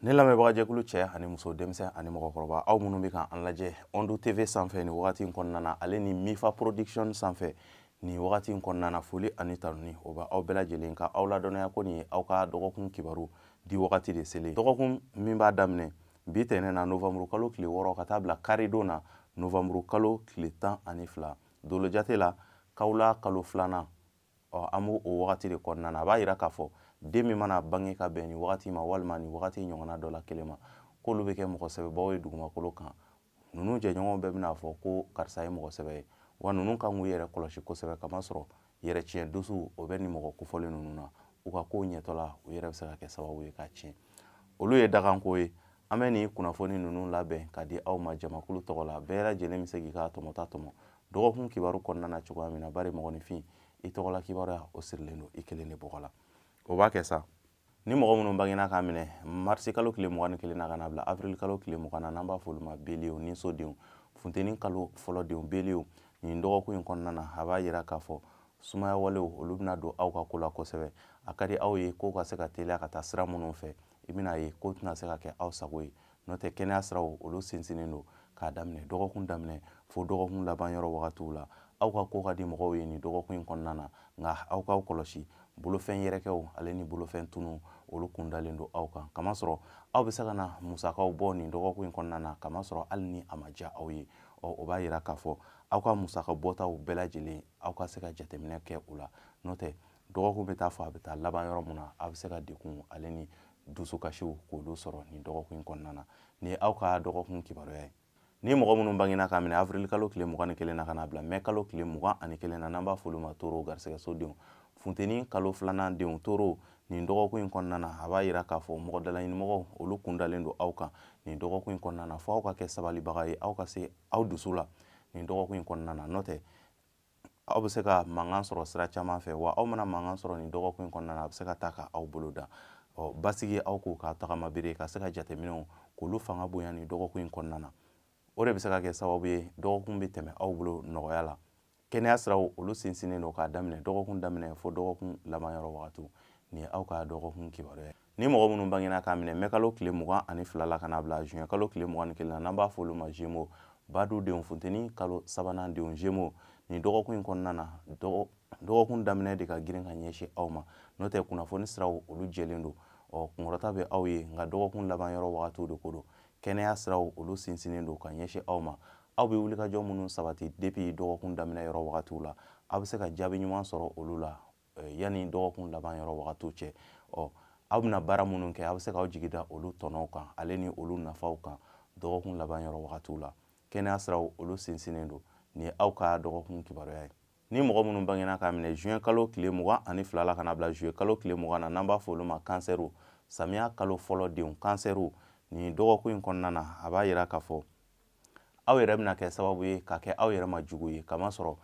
Ne lamɛnbagajɛkulu cɛ ani muso, denmisɛn ani mɔgɔkɔrɔba, aw minnu bɛ k'an lajɛ Ondu TV sanfɛ nin wagati in kɔnɔna na, ale ni Mifa Production sanfɛ nin wagati in kɔnɔna na, foli ani tanuni o bɛ aw bɛɛ lajɛlen ka aw ladɔnniya ko nin ye aw ka dɔgɔkun kibaru di wagati de selen. Dɔgɔkun min b'a daminɛ bi tɛnɛn na, novembre kalo tile 6, ka taa bila karidon na, novembre kalo tile 12, dolojate la kawula kalo filanan. Ɔ, an b'o o wagati de kɔnɔna na. A b'a yira k'a fɔ den min mana bange ka bɛn nin wagati ma walima nin wagati ɲɔgɔnna dɔ la kelen ma, k'olu bɛ kɛ mɔgɔ sɛbɛbaw ye dugumakolo kan. Ninnu jɛɲɔgɔnw bɛɛ bɛna fɔ ko karisa ye mɔgɔ sɛbɛ ye. Wa ninnu kan k'u yɛrɛ kɔlɔsi kosɛbɛ, kamasɔrɔ yɛrɛ tiɲɛ dusu o bɛ nin mɔgɔ kofɔlen ninnu na. U ka kow ɲɛtɔla, u yɛrɛ bɛ se ka kɛ sababu ye k'a tiɲɛ. Olu ye daganko ye. An bɛ nin kunnafoni ninnu labɛn ka di aw ma jamakulu tɔgɔ la. Bɛɛ lajɛlen bɛ se k'i ka tɔmɔta tɔmɔ dɔgɔkun kibaru kɔnɔna na cogoya min na, bari mɔgɔninfin i tɔgɔla kibaruya o sirilen don i kelen de bɔgɔ la. O b'a kɛ sa ni mɔgɔ minnu bangena k'a minɛ marisi kalo tile 21 na ka na bila avril kalo tile 20 na, n'an b'a fɔ olu ma beliyew ni sodenw, funteni kalo fɔlɔ denw, beliyew, nin dɔgɔkun in kɔnɔna na, a b'a yira k'a fɔ sumaya walew olu bɛna don aw ka ko la kosɛbɛ. A ka di aw ye ko ka se ka teliya ka taa sira minnu fɛ, i bɛna ye ko tɛna se ka kɛ aw sago ye. N'o tɛ, kɛnɛya siraw olu sinsinnen don k'a daminɛ dɔgɔkun daminɛ fo dɔgɔkun laban yɔrɔ wagatiw la. Aw ka ko ka di mɔgɔw ye nin dɔgɔkun in kɔnɔna na, nka aw k'aw kɔlɔsi bolofɛn yɛrɛkɛw ale ni bolofɛn tunu olu kundalen don aw kan, kamasɔrɔ aw bɛ se ka na musakaw bɔ nin dɔgɔkun in kɔnɔna na, kamasɔrɔ hali ni a ma diya aw ye. Ɔ, o b'a yira k'a fɔ aw ka musaka bɔtaw bɛɛ lajɛlen, aw ka se ka jateminɛ kɛ u la. N'o tɛ, dɔgɔkun bɛ taa fɔ a bɛ taa laban yɔrɔ mun na, aw bɛ se ka degun ale ni dusukasiw k'olu sɔrɔ nin dɔgɔkun in kɔnɔna na. Nin ye aw ka dɔgɔkun kibaruya ye. Ni mɔgɔ minnu bangena k'a minɛ avril kalo tile 21 na ka na bila mɛ kalo tile 21 na, n'an b'a fɔ olu ma toro, garisɛgɛsodenw, funteni kalo filanan denw, toro, nin dɔgɔkun in kɔnɔna na, a b'a yira k'a fɔ mɔgɔ dalaɲinimɔgɔw olu kundalen don aw kan nin dɔgɔkun in kɔnɔna na. Fo aw ka kɛ sabalibaga ye, aw ka se aw dusu la nin dɔgɔkun in kɔnɔna na. N'o tɛ, aw bɛ se ka mankan sɔrɔ sira caman fɛ. Wa aw mana mankan sɔrɔ nin dɔgɔkun in kɔnɔna na, a bɛ se ka taa ka aw bolo da. Ɔ, basigi aw k'o ka tagama bere ka se ka jateminɛw k'olu fanga bonya nin dɔgɔkun in kɔnɔna na, o de bɛ se ka kɛ sababu ye dɔgɔkun bɛ tɛmɛ aw bolo nɔgɔya la. Kɛnɛya siraw olu sinsinnen don k'a daminɛ dɔgɔkun daminɛ fo dɔgɔkun laban yɔrɔ wagatiw. Nin ye aw ka dɔgɔkun kibaruya ye. Ni mɔgɔ minnu bangena k'a minɛ mɛ kalo tile 22 la ka na bila juin kalo tile 21 na, n'an b'a fɔ olu ma Gémeaux, badu denw, funteni kalo sabanan denw, Gémeaux, nin dɔgɔkun in kɔnɔna na, dɔgɔkun daminɛ de ka girin ka ɲɛsin aw ma. N'o tɛ, kunnafoni siraw olu jɛlen don. Ɔ, kunkɔrɔta bɛ aw ye, nka dɔgɔkun laban yɔrɔ wagatiw de ko don. Kɛnɛya siraw olu sinsinnen don ka ɲɛsin aw ma. Aw bɛ wulikajɔ minnu sabati depuis dɔgɔkun daminɛ yɔrɔ wagatiw la, aw bɛ se ka jaabi ɲuman sɔrɔ olu la yanni dɔgɔkun laban yɔrɔ wagatiw cɛ. Ɔ, aw bɛna baara minnu kɛ, aw bɛ se k'aw jigi da olu tɔnɔw kan ale ni olu nafaw kan dɔgɔkun laban yɔrɔ wagatiw la. Kɛnɛya siraw olu sinsinnen don. Nin ye aw ka dɔgɔkun kibaruya ye. Ni mɔgɔ minnu bangena k'a minɛ juin kalo tile 22 la ka na bila juillet kalo tile 20 na, n'an b'a fɔ olu ma kansɛriw, samiya kalo fɔlɔ denw, kansɛriw, nin dɔgɔkun in kɔnɔna na, a b'a yira k'a fɔ aw yɛrɛ bɛna kɛ sababu ye ka kɛ aw yɛrɛ ma jugu ye, kamasɔrɔ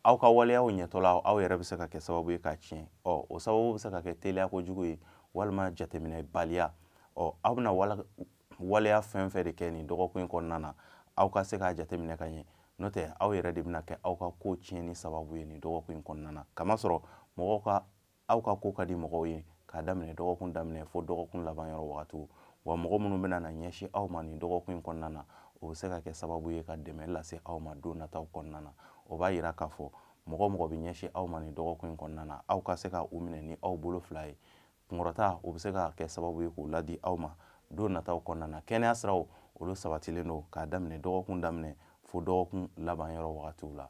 aw ka waleyaw ɲɛtɔla, aw yɛrɛ bɛ se ka kɛ sababu ye k'a tiɲɛ. Ɔ, o sababu bɛ se ka kɛ teliya kojugu ye walima jateminɛbaliya. Ɔ, aw bɛna waleya fɛn fɛn de kɛ nin dɔgɔkun in kɔnɔna na, aw ka se k'a jateminɛ ka ɲɛ. N'o tɛ, aw yɛrɛ de bɛna kɛ aw ka ko tiɲɛni sababu ye nin dɔgɔkun in kɔnɔna na, kamasɔrɔ mɔgɔw ka aw ka ko ka di mɔgɔw ye k'a daminɛ dɔgɔkun daminɛ fo dɔgɔkun laban yɔrɔ wagatiw. Wa mɔgɔ minnu bɛna na ɲɛsin aw ma nin dɔgɔkun in kɔnɔna na, o bɛ se ka kɛ sababu ye ka dɛmɛ lase aw ma don nataw kɔnɔna na. O b'a yira k'a fɔ mɔgɔ mɔgɔ bɛ ɲɛsin aw ma nin dɔgɔkun in kɔnɔna na, aw ka se ka u minɛ ni aw bolo fila ye. Kunkɔrɔta o bɛ se ka kɛ sababu ye k'u ladi aw ma don nataw kɔnɔna na. Kɛnɛya siraw olu sabatilen don k'a daminɛ dɔgɔkun daminɛ fo dɔgɔkun laban yɔrɔ wagatiw la.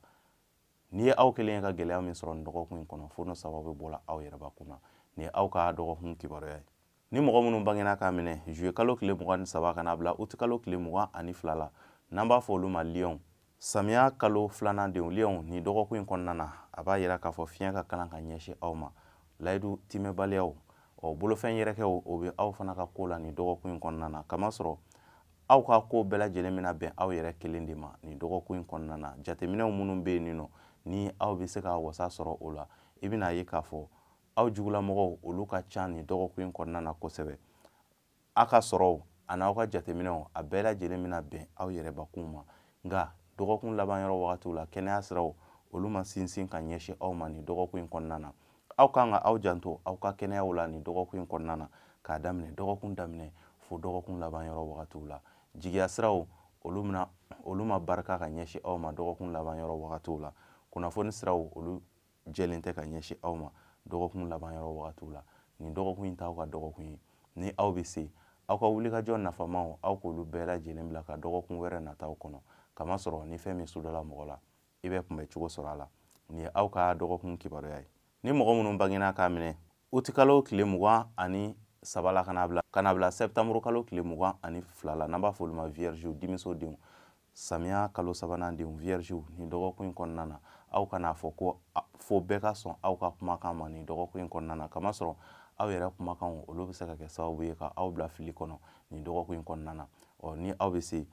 N'i ye aw kelen ye ka gɛlɛya min sɔrɔ nin dɔgɔkun in kɔnɔ, fo n'o sababu bɔra aw yɛrɛbakun na. Nin ye aw ka dɔgɔkun kibaruya ye. Ni mɔgɔ minnu bangena k'a minɛ juillet kalo tile 23 ka na bila août kalo tile 22 la, n'an b'a fɔ olu ma lion, samiya kalo filanan denw, lion, nin dɔgɔkun in kɔnɔna na, a b'a yira k'a fɔ fiɲɛ ka kalan ka ɲɛsin aw ma. Layidu timɛbaliyaw, ɔ, bolofɛn yɛrɛkɛw, o bɛ aw fana ka ko la nin dɔgɔkun in kɔnɔna na, kamasɔrɔ aw ka ko bɛɛ lajɛlen bɛna bɛn aw yɛrɛ kelen de ma nin dɔgɔkun in kɔnɔna na. Jateminɛw minnu bɛ yen nɔ, ni aw bɛ se ka wasa sɔrɔ o la, i bɛna ye k'a fɔ aw jugulamɔgɔw olu ka ca nin dɔgɔkun in kɔnɔna na kosɛbɛ. Aw ka sɔrɔw ani aw ka jateminɛw, a bɛɛ lajɛlen bɛna bɛn aw yɛrɛbakun ma. Nka dɔgɔkun laban yɔrɔ wagatiw la, kɛnɛya siraw olu ma sinsin ka ɲɛsin aw ma nin dɔgɔkun in kɔnɔna na. Aw kan ka aw janto aw ka kɛnɛyaw la nin dɔgɔkun in kɔnɔna na, k'a daminɛ dɔgɔkun daminɛ fo dɔgɔkun laban yɔrɔ wagatiw la. Jigiya siraw olu bɛna olu ma barika ka ɲɛsin aw ma dɔgɔkun laban yɔrɔ wagatiw la. Kunnafoni siraw olu jɛlen tɛ ka ɲɛsin aw ma dɔgɔkun laban yɔrɔ wagatiw la. Nin dɔgɔkun in t'aw ka dɔgɔkun ye. Ni aw bɛ se, aw ka wulikajɔ nafamaw aw k'olu bɛɛ lajɛlen bila ka dɔgɔkun wɛrɛ nataw kɔnɔ. Kamasɔrɔ ni fɛn min sudala mɔgɔ la, i bɛ kunbɛ cogo sɔrɔ a la. Nin ye aw ka dɔgɔkun kibaruya ye. Ni mɔgɔ minnu bangena k'a minɛ utikalo tile 23 la ka na bila sɛptanburu kalo tile 22 la, n'an b'a fɔ olu ma vierge, dimiso denw, samiya kalo sabanan denw, vierge, nin dɔgɔkun in kɔnɔna na, aw kana fɔ ko fo bɛɛ ka sɔn aw ka kumakan ma nin dɔgɔkun in kɔnɔna na. Kamasɔrɔ aw yɛrɛ kumakanw olu bɛ se ka kɛ sababu ye ka aw bila fili kɔnɔ nin dɔgɔkun in kɔnɔna na. Ni aw bɛ se,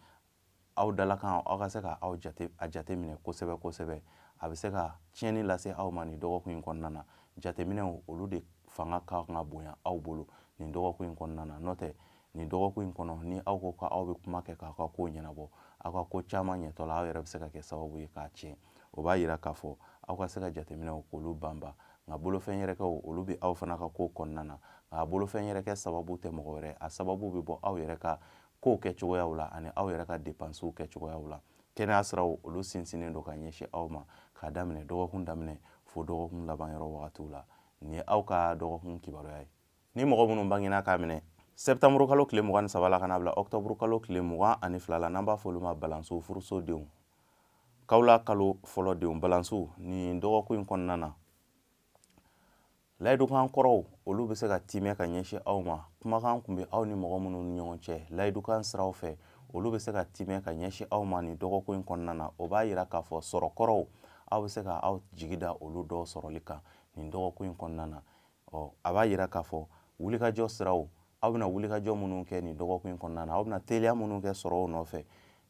aw dalakan aw ka se ka aw jate a jateminɛ kosɛbɛ kosɛbɛ, a bɛ se ka tiɲɛni lase aw ma nin dɔgɔkun in kɔnɔna na. Jateminɛw olu de fanga ka kan ka bonya aw bolo nin dɔgɔkun in kɔnɔna na. N'o tɛ, nin dɔgɔkun in kɔnɔ, ni aw ko k'aw bɛ kuma kɛ k'aw ka ko ɲɛnabɔ, aw ka ko caman ɲɛtɔ la, aw yɛrɛ bɛ se ka kɛ sababu ye k'a tiɲɛ. O b'a yira k'a fɔ aw ka se ka jateminɛw k'olu banba. Nka bolofɛn yɛrɛkɛw olu bɛ aw fana ka ko kɔnɔna na. Nka bolofɛn yɛrɛkɛ sababu tɛ mɔgɔ wɛrɛ, a sababu bɛ bɔ aw yɛrɛ ka kow kɛcogoyaw la ani aw yɛrɛ ka depansiw kɛcogoyaw la. Kɛnɛya siraw olu sinsinnen don ka ɲɛsin aw ma k'a daminɛ dɔgɔkun daminɛ fo dɔgɔkun laban yɔrɔ wagatiw la. Nin ye aw ka dɔgɔkun kibaruya ye. Ni mɔgɔ minnu bangena k'a minɛ sɛptanburu kalo tile 23 la ka na bila ɔkutɔburu kalo tile 22 la, n'an b'a fɔ olu ma balansiw, furuso denw, kawula kalo fɔlɔ denw, balansiw, nin dɔgɔkun in kɔnɔna na, layidukan kɔrɔw olu bɛ se ka timɛ ka ɲɛsin aw ma. Kumakan kun bɛ aw ni mɔgɔ minnu ni ɲɔgɔn cɛ layidukan siraw fɛ, olu bɛ se ka timɛ ka ɲɛsin aw ma nin dɔgɔkun in kɔnɔna na. O b'a yira k'a fɔ sɔrɔ kɔrɔw aw bɛ se ka aw jigi da olu dɔw sɔrɔli kan nin dɔgɔkun in kɔnɔna na. A b'a yira k'a fɔ wulikajɔ siraw, aw bɛna wulikajɔ minnu kɛ nin dɔgɔkun in kɔnɔna na, aw bɛna teliya minnu kɛ sɔrɔw nɔfɛ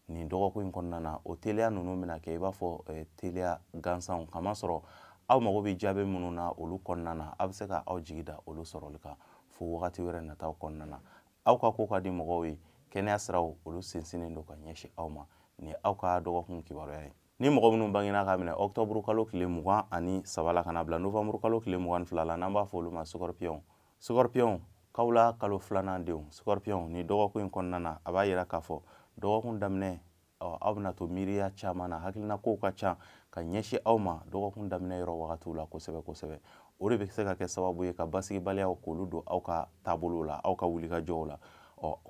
nin dɔgɔkun in kɔnɔna na, o teliya ninnu bɛna kɛ i b'a fɔ teliya gansanw. Kamasɔrɔ aw mago bɛ jaabi minnu na olu kɔnɔna na, aw bɛ se ka aw jigi da olu sɔrɔli kan fo wagati wɛrɛ nataw kɔnɔna na. Aw ka ko ka di mɔgɔw ye, kɛnɛya siraw olu sinsinnen don ka ɲɛsin aw ma. Nin ye aw ka dɔgɔkun kibaruya ye. Ni mɔgɔ minnu bangena k'a minɛ ɔkutɔburu kalo tile 23 la ka na bila novanburu kalo tile 22 la, n'an b'a fɔ olu ma scorpion. Scorpion, kawula kalo filanan denw, scorpion, nin dɔgɔkun in kɔnɔna na, a b'a yira k'a fɔ dɔgɔkun daminɛ aw bɛna to miiriya caman na, hakilina kow ka ca ka ɲɛsin aw ma dɔgɔkun daminɛ yɔrɔ wagatiw la kosɛbɛ kosɛbɛ. O de bɛ se ka kɛ sababu ye ka basigibaliyaw k'olu don aw ka taabolow la, aw ka wulikajɔw la.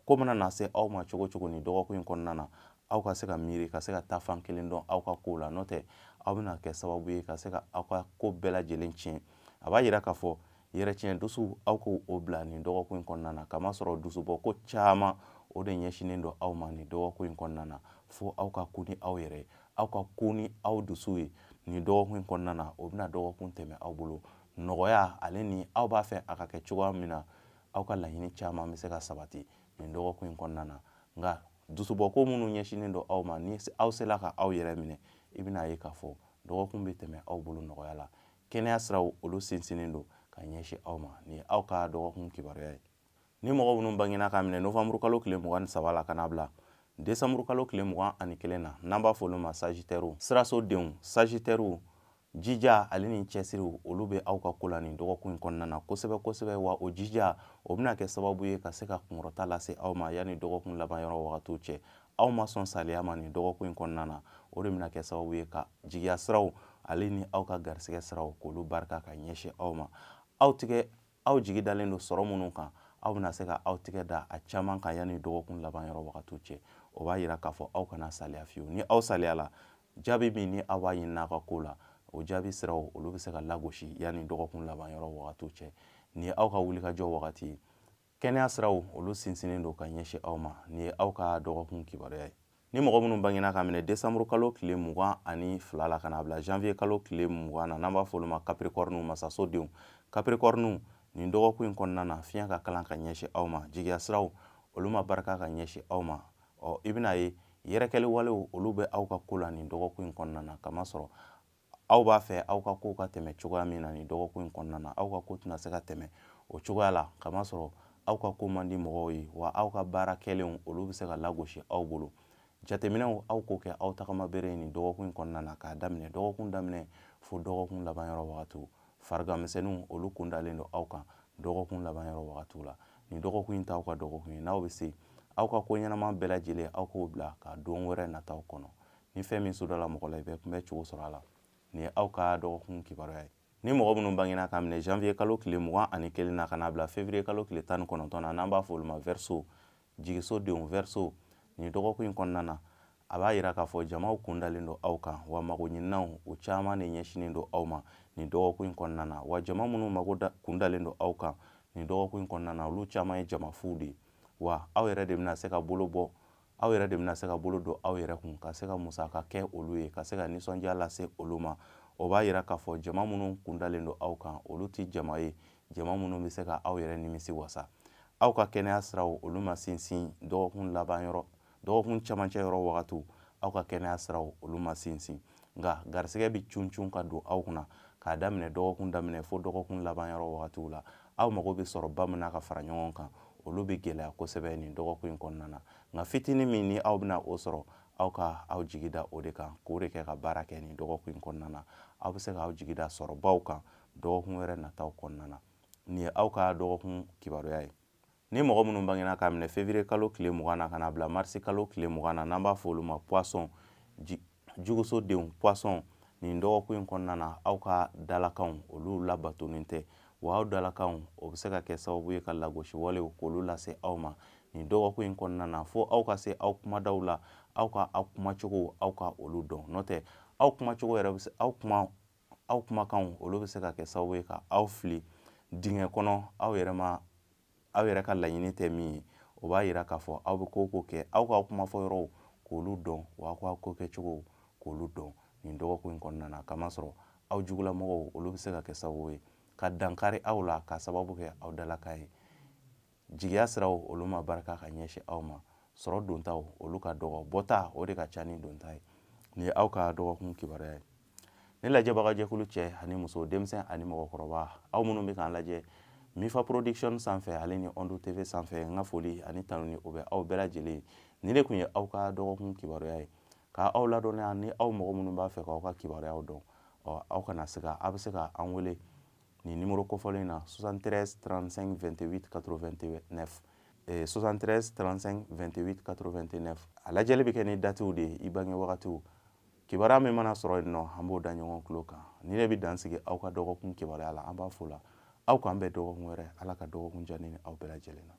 Ko mana na se aw ma cogo cogo nin dɔgɔkun in kɔnɔna na, aw ka se ka miiri ka se ka taa fan kelen dɔn aw ka kow la. N'o tɛ, aw bɛna kɛ sababu ye ka se ka aw ka ko bɛɛ lajɛlen tiɲɛ. A b'a yira k'a fɔ yɛrɛ tiɲɛ dusu aw k'o bila nin dɔgɔkun in kɔnɔna na, kamasɔrɔ dusubɔ ko caman o de ɲɛsinnen don aw ma nin dɔgɔkun in kɔnɔna na. Fo aw ka ko ni aw yɛrɛ ye, aw ka ko ni aw dusu ye nin dɔgɔkun in kɔnɔna na. O bɛna dɔgɔkun tɛmɛ aw bolo nɔgɔya, ale ni aw b'a fɛ a ka kɛ cogoya min na, aw ka laɲini caman bɛ se ka sabati nin dɔgɔkun in kɔnɔna na. Nka dusubɔko minnu ɲɛsinnen don aw ma, ni aw sela ka aw yɛrɛ minɛ, i bɛna ye k'a fɔ dɔgɔkun bɛ tɛmɛ aw bolo nɔgɔya la. Kɛnɛya siraw olu sinsinnen don ka ɲɛsin aw ma. Nin ye aw ka dɔgɔkun kibaruya ye. Ni mɔgɔ minnu bangena k'a minɛ novanburu kalo tile 23 la ka na bila desanburu kalo tile 21 na, n'an b'a fɔ olu ma sagittaire, siraso denw, sagittaire, jija ale ni cɛsiriw olu bɛ aw ka ko la nin dɔgɔkun in kɔnɔna na kosɛbɛ kosɛbɛ. Wa o jija o bɛna kɛ sababu ye ka se ka kunkɔrɔta lase aw ma yanni dɔgɔkun laban yɔrɔ wagatiw cɛ. Aw ma sɔn saliya ma nin dɔgɔkun in kɔnɔna na, o de bɛna kɛ sababu ye ka jigiya siraw ale ni aw ka garisɛgɛ siraw k'olu barika ka ɲɛsin aw ma. Aw tigɛ aw jigi dalen don sɔrɔ minnu kan, aw bɛna se ka aw tigɛ da a caman kan yanni dɔgɔkun laban yɔrɔ wagatiw cɛ. O b'a yira k'a fɔ aw kana saliya fiyewu. Ni aw saliyala, jaabi min ni aw b'a ɲini aw ka ko la, o jaabi siraw olu bɛ se ka lagosi yanni dɔgɔkun laban yɔrɔ wagatiw cɛ. Nin ye aw ka wulikajɔ wagati ye. Kɛnɛya siraw olu sinsinnen don ka ɲɛsin aw ma. Nin ye aw ka dɔgɔkun kibaruya ye. Ni mɔgɔ minnu bangena ka minɛ desanburu kalo tile 22 la ka na bila janvier kalo tile 20 na, n'an b'a fɔ olu ma capricorne, masaso denw, capricorne, nin dɔgɔkun in kɔnɔna na, fiɲɛ ka kalan ka ɲɛsin aw ma, jigiya siraw olu ma barika ka ɲɛsin aw ma. I bɛna ye yɛrɛkɛli walew olu bɛ aw ka ko la nin dɔgɔkun in kɔnɔna na, kamasɔrɔ aw b'a fɛ aw ka kow ka tɛmɛ cogoya min na nin dɔgɔkun in kɔnɔna na, aw ka ko tɛna se ka tɛmɛ o cogoya la, kamasɔrɔ aw ka ko man di mɔgɔw ye, wa aw ka baara kɛlenw olu bɛ se ka lagosi aw bolo. Jateminɛw aw k'o kɛ aw tagama bere ye nin dɔgɔkun in kɔnɔna na, k'a daminɛ dɔgɔkun daminɛ fo dɔgɔkun laban yɔrɔ wagatiw. Farigan misɛnninw olu kun dalen don aw kan dɔgɔkun laban yɔrɔ wagatiw la. Nin dɔgɔkun in t'aw ka dɔgɔkun ye. N'aw bɛ se aw ka ko ɲɛnama bɛɛ lajɛlen, aw k'o bila ka don wɛrɛ nataw kɔnɔ. Ni fɛn min sudala mɔgɔ la, i bɛ kunbɛ cogo sɔrɔ a la. Nin ye aw ka dɔgɔkun kibaruya ye. Ni mɔgɔ minnu bangena ka minɛ janvier kalo tile 21 na ka n'a bila février kalo tile 19 na, n'an b'a fɔ olu ma Verseau, jigiso denw Verseau, nin dɔgɔkun in kɔnɔna na, a b'a yira k'a fɔ jamaw kun dalen don aw kan, wa mago ɲininaw o caman de ɲɛsinnen don aw ma nin dɔgɔkun in kɔnɔna na. Wa jama minnu mago kun dalen don aw kan nin dɔgɔkun in kɔnɔna na, olu caman ye jama fuw de ye. Wa aw yɛrɛ de bɛna se ka bolo bɔ, aw yɛrɛ de bɛna se ka bolo don aw yɛrɛ kun ka se ka musaka kɛ olu ye, ka se ka nisɔndiya lase olu ma. O b'a yira k'a fɔ jama minnu kun dalen don aw kan, olu tɛ jama ye, jama minnu bɛ se ka aw yɛrɛ nimisi wasa. Aw ka kɛnɛya siraw olu ma sinsin dɔgɔkun laban yɔrɔ, dɔgɔkun camancɛ yɔrɔ wagatiw, aw ka kɛnɛya siraw olu ma sinsin. Nka garisɛgɛ bɛ cun cun ka don aw kunna k'a daminɛ dɔgɔkun daminɛ fo dɔgɔkun laban yɔrɔ wagatiw la. Aw mago bɛ sɔrɔba min na ka fara ɲɔgɔn kan, olu bɛ gɛlɛya kosɛbɛ nin dɔgɔkun in kɔnɔna na. Nka fitinin min ni aw bɛna o sɔrɔ, aw ka aw jigi da o de kan, k'o de kɛ ka baara kɛ nin dɔgɔkun in kɔnɔna na. Aw bɛ se k'aw jigi da sɔrɔbaw kan dɔgɔkun wɛrɛ nataw kɔnɔna na. Nin ye aw ka dɔgɔkun kibaruya ye. Ni mɔgɔ minnu bangena k'a minɛ février kalo tile 20 na ka n'a bila mars kalo tile 20 na, n'an b'a fɔ olu ma poisson, juguso denw poisson, nin dɔgɔkun in kɔnɔna na, aw ka dalakanw olu labatonnen tɛ. Wa aw dalakanw o bɛ se ka kɛ sababu ye ka lagosi walew k'olu lase aw ma nin dɔgɔkun in kɔnɔna na. Fo aw ka se aw kumadaw la, aw ka aw kumacogo, aw ka olu dɔn. N'o tɛ, aw kumacogo yɛrɛ bɛ se, aw kuma, aw kumakanw olu bɛ se ka kɛ sababu ye ka aw fili dingɛ kɔnɔ, aw yɛrɛ ma, aw yɛrɛ ka laɲini tɛ min ye. O b'a yira k'a fɔ aw bɛ ko o ko kɛ, aw k'aw kumafɔ yɔrɔw k'olu dɔn, wa aw k'aw ko kɛcogo k'olu dɔn nin dɔgɔkun in kɔnɔna na. Kamasɔrɔ aw jugulamɔgɔw olu bɛ se ka kɛ sababu ye ka dankari aw la ka sababu kɛ aw dalakan ye. Jigiya siraw olu ma barika ka ɲɛsin aw ma. Sɔrɔ dontaw olu ka dɔgɔ, bɔta o de ka ca ni donta ye. Nin ye aw ka dɔgɔkun kibaruya ye. Ne lajɛbagajɛkulu cɛ ani muso, denmisɛn ani mɔgɔkɔrɔba, aw minnu bɛ k'an lajɛ Mifa Production sanfɛ ale ni Ondu TV sanfɛ, n ka foli ani tanuni o bɛ aw bɛɛ lajɛlen. Nin de tun ye aw ka dɔgɔkun kibaruya ye. Ka aw ladɔnniya, ni aw mɔgɔ minnu b'a fɛ k'aw ka kibaruyaw dɔn, ɔ aw kana siga, aw bɛ se ka an wele nin numéro kofɔlen in na: 73 35 28 89, 73 35 28 89. A lajɛli bɛ kɛ ni datiw de ye, i bange wagatiw. Kibaruya min mana sɔrɔ yen nɔ, an b'o da ɲɔgɔn tulo kan. Ni ne bɛ dan sigi aw ka dɔgɔkun kibaruya la, an b'a fo la. Aw k'an bɛn dɔgɔkun wɛrɛ. Ala ka dɔgɔkun diya ne ni aw bɛɛ lajɛlen na.